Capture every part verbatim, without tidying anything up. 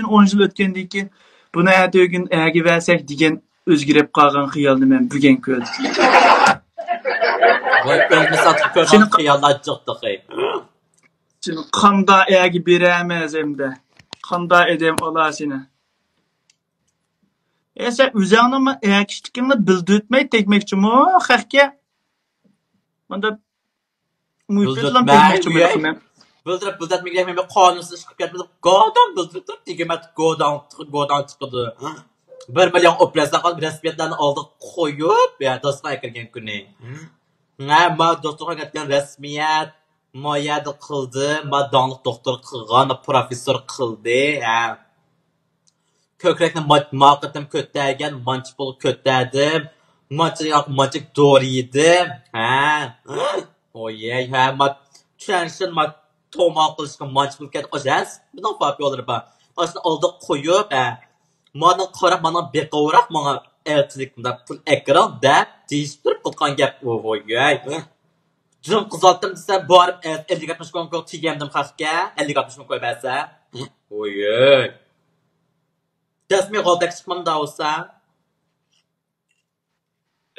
ئون يىل ئۆتكەندىن كېيىن، بۇنى ئەتىگۈن ئەگە بەرسەك دېگەن ئۆزگىرىپ قالغان خىيالنى مەن بۈگۈن كۆردۈم. ۋاي، ئۆلمىسەك كۆرگەن خىياللار جىق تېخى. سېنى قاندا ئەگە بېرەمىز ئەمدى؟ قاندا ئېدەم ئالا سېنى؟ ئە، سەن ئۆزۈڭنىڭ ئەگىشتىكىڭنى بىلدۈرتمەي تەگمەكچىمۇ خەقكە؟ مانداق مۇھىببەتلەم تەگمەكچىمۇ؟ بىلدۈرۈپ، بىلدۈرمىگەن، مەن قانۇنسىز ئىش قىلىپ كەتمىدىم. گادام بىلدۈرۈپ تۇرۇپ، تېگىمەت گادام، گادام چىقىدۇ. بىر مىليون ئوپېراتسىيە قىلىپ، رەسمىيەتلەرنى ئالدىغا قويۇپ، يا، داستىخانغا كىرگەن كۈنى. ھە، ما دوختۇرغا كەتكەن رەسمىيەت، ما يەردە قىلدى، ما داڭلىق دوختۇر قىلغان، ما پروفېسسور قىلدى، ھە. كۆكرەكنى ما، ما قېتىم كۆتەرگەن، مانچە پۇل كۆتەردىم، مانچە، مانچە دورا يېدىم، ھە. ئويەي، ھە، ما چۈەنشىن، ما توما قىلىشقا مانچە پۇل كەتتى، ئاشۇ ھەس، بۇنىڭ پاپىيولىرى بار. ئاشۇنى ئالدىغا قويۇپ، ھە، مانا قاراپ، مانا بېقىۋېراق، ماڭا ئەرتىلىك مۇنداق پۇل ئەكىرىڭ دەپ دېيىشتۈرۈپ قىلغان گەپ، ئويەي. جىم قىزالتىم دېسە، بارىپ ئەللىك ئاتمىش كوڭ كوڭ تېگەمدىم خەقكە، ئەللىك ئاتمىش كوڭ كوي بەرسە. ئويۇي. دەسمى غالتەك چىقمامدا بولسا.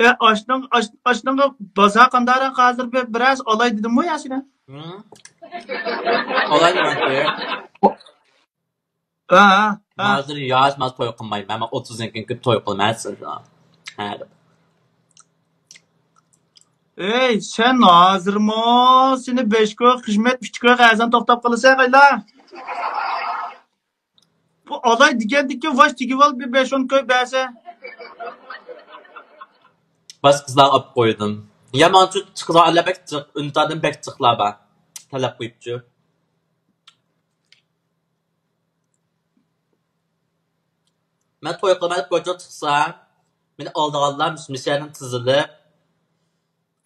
ئە، ئاشنىڭ، ئاش-، ئاشنىڭغا بازار قانداقراق ھازىر بىر، بىرەز ئالاي دېدىممۇ يا سېنى؟ ھىم. ئالاي دېمەكچى. ھە، ھە. ھازىر ياش، ماز توي قىلمايمەن. مەن ئوتتۇزدىن كېيىن توي قىلىمەن سىزگە. ھە، دەپ. ئەي، سەن ھازىرمۇ سېنى بەش كوي خىزمەت، ئۈچ كوي ئەزان توختاپ قالىسەن، قايلا. بۇ ئالاي دېگەندىكىن ۋاش تېگىۋال، بىر بەش ئون كوي بەرسە. باشقا قىزلارغا ئاپ قويدۇم. يا ماڭچۇ چىقىدىغان ئەللەر بەك جىق، ئۈندىداردىن بەك جىقلار بار. تەلەپ قويۇپچۇ. مەن توي قىلماي كوچىغا چىقسام، مېنى ئالىدىغانلار مۇشۇ مىشەنىڭ تىزىلىپ،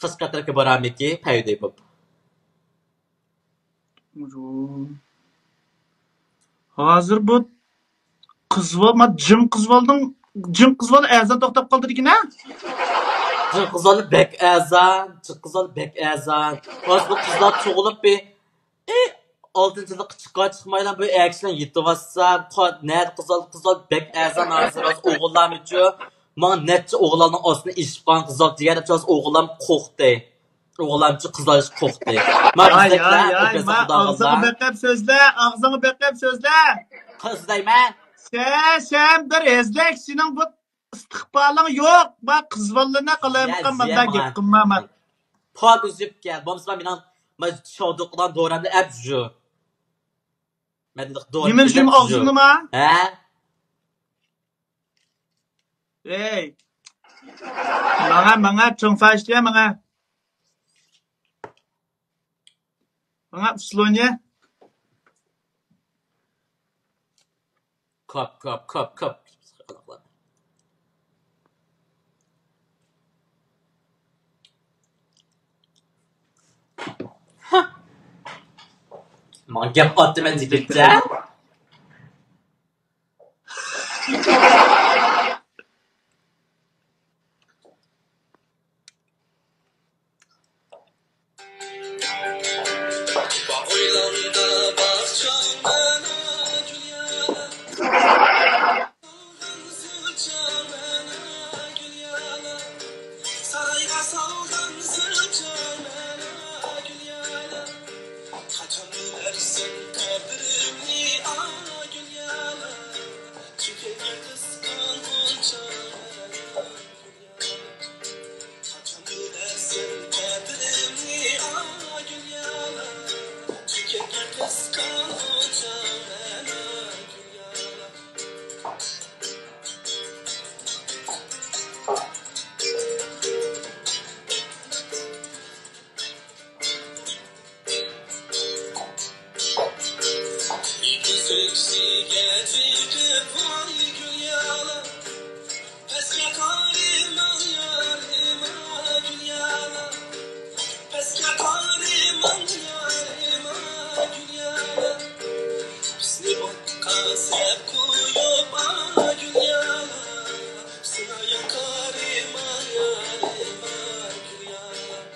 قەشقەر تەرەپكە بارامىكى پەيدە بوپ. ھازىر بۇ قىزۋال، ما جىم قىزۋالنىڭ، جىم قىزۋال ئەزان توختاپ قالدى دېگىنە؟ جىم قىزۋال بەك ئەزان، جىم قىزۋال بەك ئەزان. ھازىر بۇ قىزلار تۇغۇلۇپ بىر ئالتىنچى يىللىققا چىققان چىقمايلا بۇ ئەر كىشىلەر يېتىۋاتسا، نەدە قىزال، قىزال بەك ئەزان ھازىر، ھازىر ئوغۇللارمىچۇ؟ ماڭا نەچچە ئوغۇللارنىڭ ئاستىنى ئېشىپ قالغان قىزال دېگەن دەپ ھازىر ئوغۇللارمۇ قورقتى. ئوغۇللارمىچۇ قىزال قورقتى. ما ئاي، ئاي، ئاي، ما ئاغزىڭغا بېقىپ سۆزلە، ئاغزىڭغا بېقىپ سۆزلە. قىز دەيمەن. سەن، سەن بىر ھېزلەك، سېنىڭ بۇ ئىستىقبالىڭ يوق، ما قىز بالىلىرىنى قالايمىقان مانداق گەپ قىلما، ما. پاك ئۈزۈپ كەل، بولمىسا مېنىڭ، ما شاۋدۇقىدان دورامنى ئەپ جۇ. مەن دورا نېمىنى جۇيۇم، ئاغزىڭنىما؟ ھە؟ ئەي. ماڭا، ماڭا، چوڭ فاشىيە ماڭا. ماڭا ئۇسلونىيە. كاپ، كاپ، كاپ، كاپ. ماڭا گەپ قاتتى مەن دېگەنچە.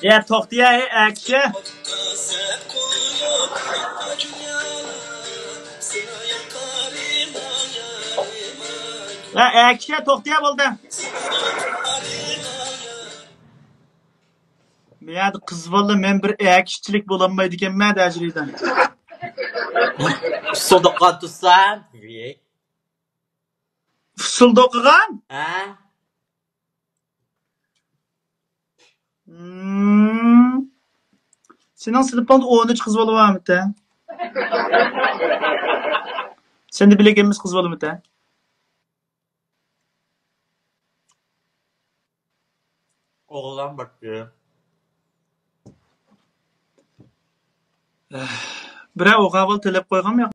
يا توختىيە، ھەي ئەكىشى. ۋە ئەكىشە توختىيا بولدى. مەيەردە قىز بالا مەن بىر ئەكىشچىلىك بولالمايدىكەنمەن دەجرىدە. ئۇسسۇلدا قان تۇتسام. ئۇسسۇلدا ئوقۇغان؟ ھە؟ سېنىڭ سىنىپىڭدا ئون ئۈچ قىز بالا بارمىتى؟ سەندە بىلگەنمىز قىز بالىمىتى؟ ئوغۇللار بارتى. بىرەر ئوغۇل تىلەپ قويغانمۇ ياق؟